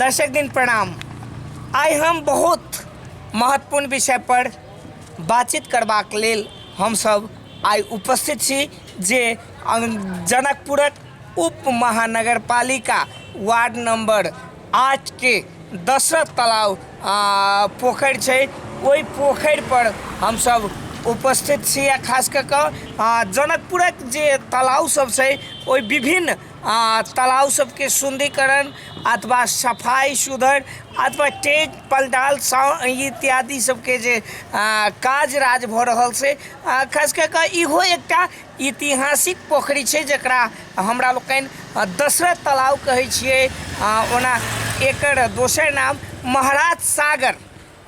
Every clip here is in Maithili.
दर्शक दिन प्रणाम। आइ हम बहुत महत्वपूर्ण विषय पर बातचीत करबाक लेल हमसभ आइ उपस्थित छी जे जनकपुरक उप महानगरपालिका वार्ड नंबर 8 के दशरथ तालाब पोखरि छै, ओहि पोखरि पर हमसभ उपस्थित छी। आ खास कऽ कऽ जनकपुरक जे तालाब सब छै ओहि विभिन्न तालाब सबके सुन्दरीकरण अथवा सफाइ सुधर अथवा टेंट पंडाल इत्यादि सबके जे काज राज भऽ रहल छै। खास कऽ कऽ इहो एकटा ऐतिहासिक पोखरि छै जकरा हमरा लोकनि दशरथ तालाब कहै छियै। ओना एकर दोसर नाम महाराज सागर,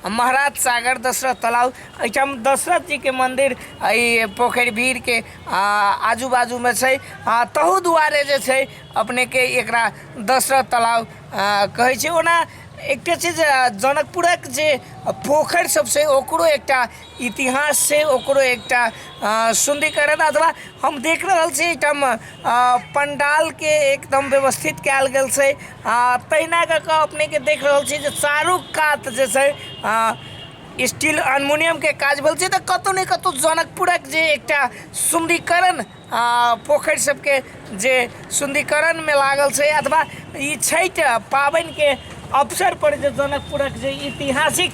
महाराज सागर दशरथ तालाब। एहिठाम दशरथ जीके मन्दिर एहि पोखरि भीड़के आजू बाजूमे छै, तहू दुआरे जे छै अपनेके एकरा दशरथ तालाब कहै छै। ओना एकटा चीज जनकपुरक जे पोखरि सब छै ओकरो एकटा इतिहास छै, ओकरो एकटा सुन्दरीकरण अथवा हम देख रहल छी एहिठाम पंडालके एकदम व्यवस्थित कयल गेल छै। तहिना कऽ कऽ अपनेके देख रहल छी जे चारू कात जे छै स्टील एल्युमिनियमके काज भेल छै। तऽ कतहु ने कतहु जनकपुरक जे एकटा सुन्दरीकरण पोखरि सबके जे सुन्दरीकरणमे लागल छै अथवा ई छठि पाबनिके अवसर पर जे जनकपुरक जे ऐतिहासिक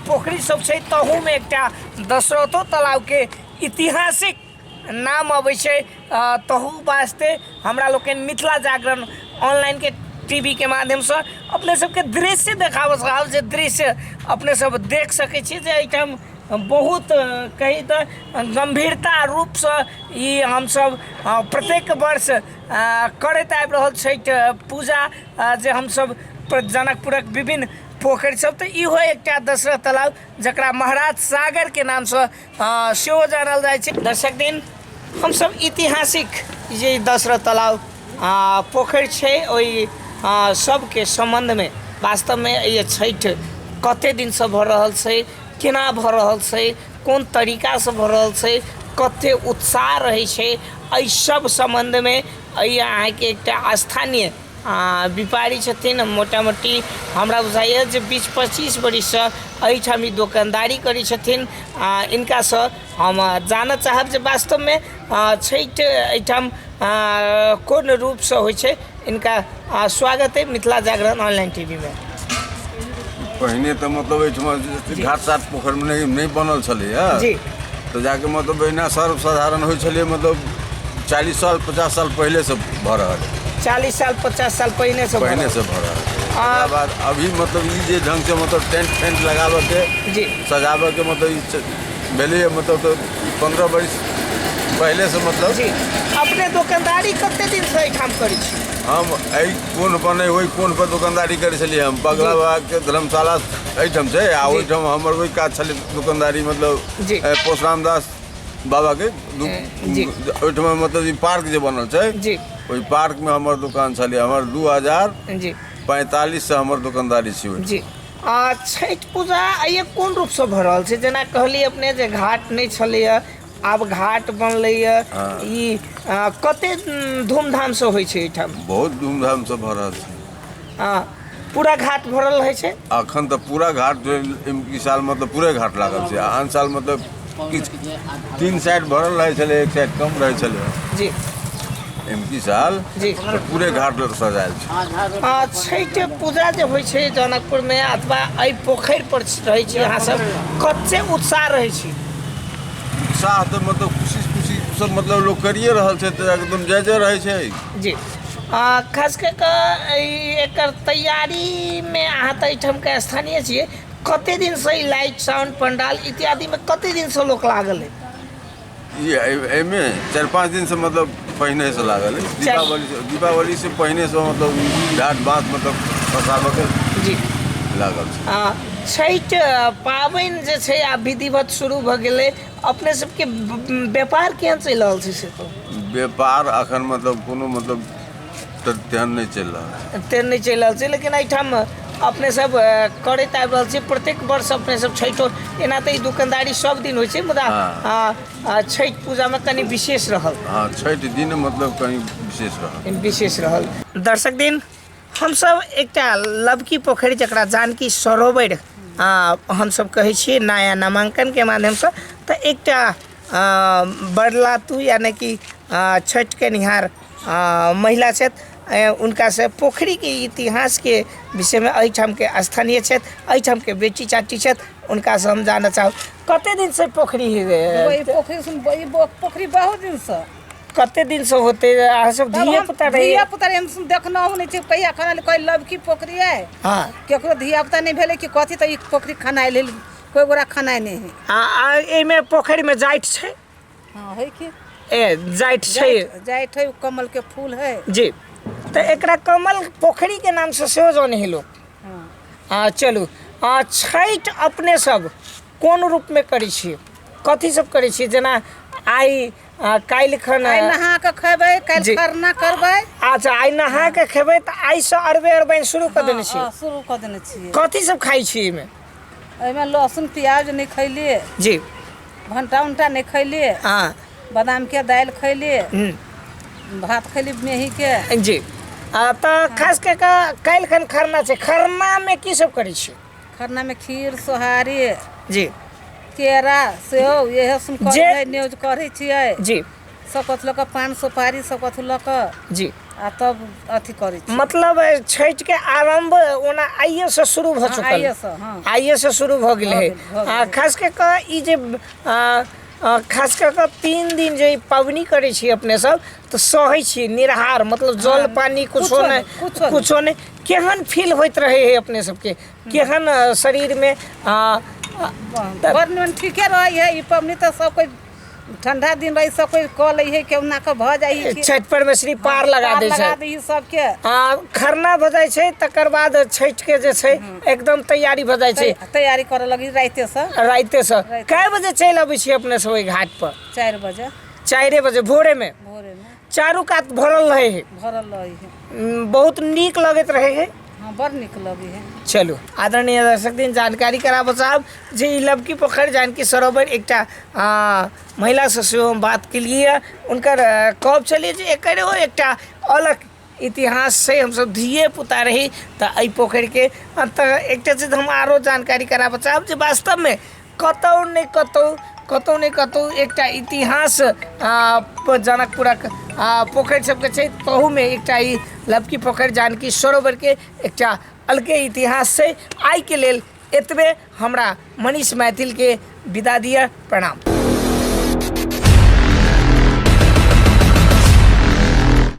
पोखरि सब छै तहूमे एकटा दशरथो तालाबके ऐतिहासिक नाम अबै छै। तहू वास्ते हमरा लोकनि मिथिला जागरण ऑनलाइनके टी वी के माध्यमसँ अपने सबके दृश्य देखाबऽ चाहब, जे दृश्य अपने सब देख सकै छी जे एहिठाम बहुत कही तऽ गम्भीरता रूपसँ ई हमसब प्रत्येक वर्ष करैत आबि रहल छठि पूजा जे हमसब जनकपुरक विभिन्न पोखरि सब, तऽ इहो एकटा दशरथ तालाब जकरा महाराज सागरके नामसँ सेहो जानल जाइ छै। दर्शक दिन हमसब ऐतिहासिक जे दशरथ तालाब पोखरि छै ओहि सबके सम्बन्धमे वास्तवमे ई छठि कते दिनसँ भऽ रहल छै, केना भऽ रहल छै, कोन तरीकासँ भऽ रहल छै, कते उत्साह रहै छै, एहि सब सम्बन्धमे एहि अहाँके एकटा स्थानीय व्यापारी छथिन। मोटा मोटी हमरा बुझाइए जे 20-25 बरिससँ एहिठाम ई दोकानदारी करै छथिन। इनकासँ हम जानऽ चाहब जे वास्तवमे छठि एहिठाम कोन रूपसँ होइ छै। इनका स्वागत अइ मिथिला जागरण ऑनलाइन टी वी मे। पहिने तऽ मतलब एहिठमा घाट साट पोखरिमे नहि बनल छलैए तऽ जाके मतलब एहिना सर्वसाधारण होइ छलै, मतलब 40 साल 50 साल पहिलेसँ भऽ रहल है। 40 साल 50 साल पहिनेसँ पहिनेसँ भऽ रहल है। ओकरा बाद अभी मतलब ई जे ढङ्गसँ मतलब टेंट फेंट लगाबऽके सजाबऽके मतलब ई भेलैए, मतलब तऽ 15 बरिस पहिलेसँ मतलब। जी अपने दोकानदारी कते दिनसँ एहिठाम करै छी? हम एहि कोन पर नहि ओहि कोन पर दोकानदारी करै छलियै हम। बगला बाबाके धर्मशाला एहिठाम छै आ ओहिठाम हमर ओहि काज छलै दोकानदारी, मतलब परशुराम दास बाबाके ओहिठाम मतलब ई पार्क जे बनल छै ओहि पार्कमे हमर दोकान छलै। हमर 2045 से हमर दोकानदारी छै। जी आ छठि पूजा आइए कोन रूपसँ भऽ रहल छै? जेना कहलियै अपने जे घाट नहि छलैए, आब घाट बनलैए, ई कते धूमधामसँ होइ छै एहिठाम? बहुत धूमधामसँ भऽ रहल छै। पूरा घाट भरल रहै छै? अखन तऽ पूरा घाट ई साल मतलब पूरे घाट लागल छै। आन साल मतलब किछु 3 साइड भरल रहै छलै, 1 साइड कम रहै छलै। जी एमकी साल जी तऽ पूरे घाट सजायल छै। छठि पूजा जे होइ छै जनकपुरमे अथवा एहि पोखरि पर रहै छी अहाँ सब, कते उत्साह रहै छी? उत्साह तऽ मतलब खुशी खुशी सब मतलब लोक करिए रहल छै तऽ एकदम जय जय रहै छै। जी खास कऽ कऽ एकर तैयारीमे अहाँ तऽ एहिठामके स्थानीय छियै, कते दिनसँ ई लाइट साउंड पंडाल इत्यादिमे कते दिनसँ लोक लागल है? ई एहिमे 4-5 दिनसँ मतलब पहिनेसँ लागल है। दीपावली से पहिनेसँ मतलब घाट बाँस मतलब फँसाबऽके जी लागल छै। छठि पाबनि जे छै आब विधिवत शुरू भऽ गेलै, अपने सबके व्यापार केहन चलि रहल छै से कहू? व्यापार अखन मतलब कोनो मतलब तेहन नहि चलि रहल छै। तेहन नहि चलि रहल छै, लेकिन एहिठाम अपने सब करैत आबि रहल छी प्रत्येक वर्ष अपने सब छठिो। एना तऽ ई दोकानदारी सब दिन होइ छै, मुदा छठि पूजामे कनि विशेष रहल। हँ, छठि दिन मतलब कनि विशेष रहल। विशेष रहल। दर्शक दिन हमसब एकटा लबकी पोखरि जकरा जानकी सरोवर हमसब कहै छियै नया नामाङ्कनके माध्यमसँ, तऽ एकटा बरलातू यानि कि छठि केनिहार महिला छथि, हुनकासँ पोखरिके इतिहासके विषयमे एहिठामके स्थानीय छथि, एहिठामके बेटी चाटी छथि, हुनकासँ हम जानऽ चाहब कते दिनसँ पोखरि ई पोखरि सुन, ई पोखरि बहुत दिनसँ। कते दिनसँ होते अहाँ सब धिया पुता रही? धिया पुता रही, हम देखनहु नहि छी कहिया खनायल, कोई लबकी पोखरि है। केकरो धिया पुता नहि भेलै कि कथी, तऽ ई पोखरि खनायल है, कोई गोरा खनाय नहि है। आ एहिमे पोखरिमे जाइत छै? हाँ, है कि ए जाइत छै, जाइत है, कमल के फूल है जी। तऽ एकरा कमल पोखरि के नाम से सेहो जानै है लोक। हाँ। चलू, छठि अपने सब कोन रूपमे करै छियै, कथी सब करै छियै? जेना आइ काल्हि खन आइ नहा के खेबै, काल्हि खरना करबै। अच्छा, आइ नहा के खेबै, तऽ आइसँ अरबे अरबाइन शुरू कऽ देने छियै? हाँ, शुरू कऽ देने छियै। कथी सब खाइ छियै एहिमे? एहिमे लहसुन प्याज नहि खैलियै जी, भण्टा उन्टा नहि खैलियै। बादाम के दालि खैलियै, भात खैली मेही के जी। तऽ खास कऽ कऽ काल्हि खन खरना छै, खरनामे की सब करै छियै? खरनामे खीर सोहारी जी, केरा सेहो इएह सुन करै, न्यूज करै छियै जी। सब कथु लऽ कऽ, पान सुपारी सब कथु लऽ कऽ जी, आ तब अथी करै छी। मतलब छठि के आरंभ ओना आइए से शुरू भऽ चुकल? आइए से, हाँ, आइए से शुरू भऽ गेल है। भऽ आ खास कऽ कऽ ई जे खास कऽ कऽ 3 दिन जे ई पाबनि करै छी अपने सब, तऽ सहै छी निराहार, मतलब जल पानी कुछो नहि? कुछो। कुछो नहि। केहन फील होइत रहै है अपने सबके, केहन शरीरमे? बड़ निमन, ठीके रहै है। ई पाबनि तऽ सब कोइ ठंडा दिन रही सब कोइ कऽ लै है, केहुना कऽ भऽ जाइ है। छठि परमेश्वरी पार लगा दै छै, लगा दै सबके। आ खरना भऽ जाइ छै, तकर बाद छठि के जे छै एकदम तैयारी भऽ जाइ छै। तैयारी करऽ लगी राइते से। राइते से। कए बजे चलि अबै छी अपने सब ओहि घाट पर? 4 बजे। 4 बजे भोरे में? भोरे में। चारू कात भरल रहे है? भरल रहे है। बहुत नीक लगैत रहे है? हाँ, बड़ नीक लगे है। चलू आदरणीय दर्शक दिन जानकारी कराबऽ चाहब जे ई लबकी पोखरि जानकी सरोवर एकटा महिलासँ सेहो हम बात केलियै, हुनकर कहब छलियै जे एकरो एकटा अलग इतिहास छै, हमसब धिये पुता रही तऽ एहि पोखरिके। तऽ एकटा चीज हम आरो जानकारी कराबऽ चाहब जे वास्तवमे कतहु ने कतहु, कतहु ने कतहु एकटा इतिहास जनकपुरक पोखरि सबके छै, तहूमे एकटा ई लबकी पोखरि जानकी सरोवरके एकटा अलगे इतिहास छै। आइके लेल एतबे, हमरा मनीष मैथिलके विदा दिअ, प्रणाम।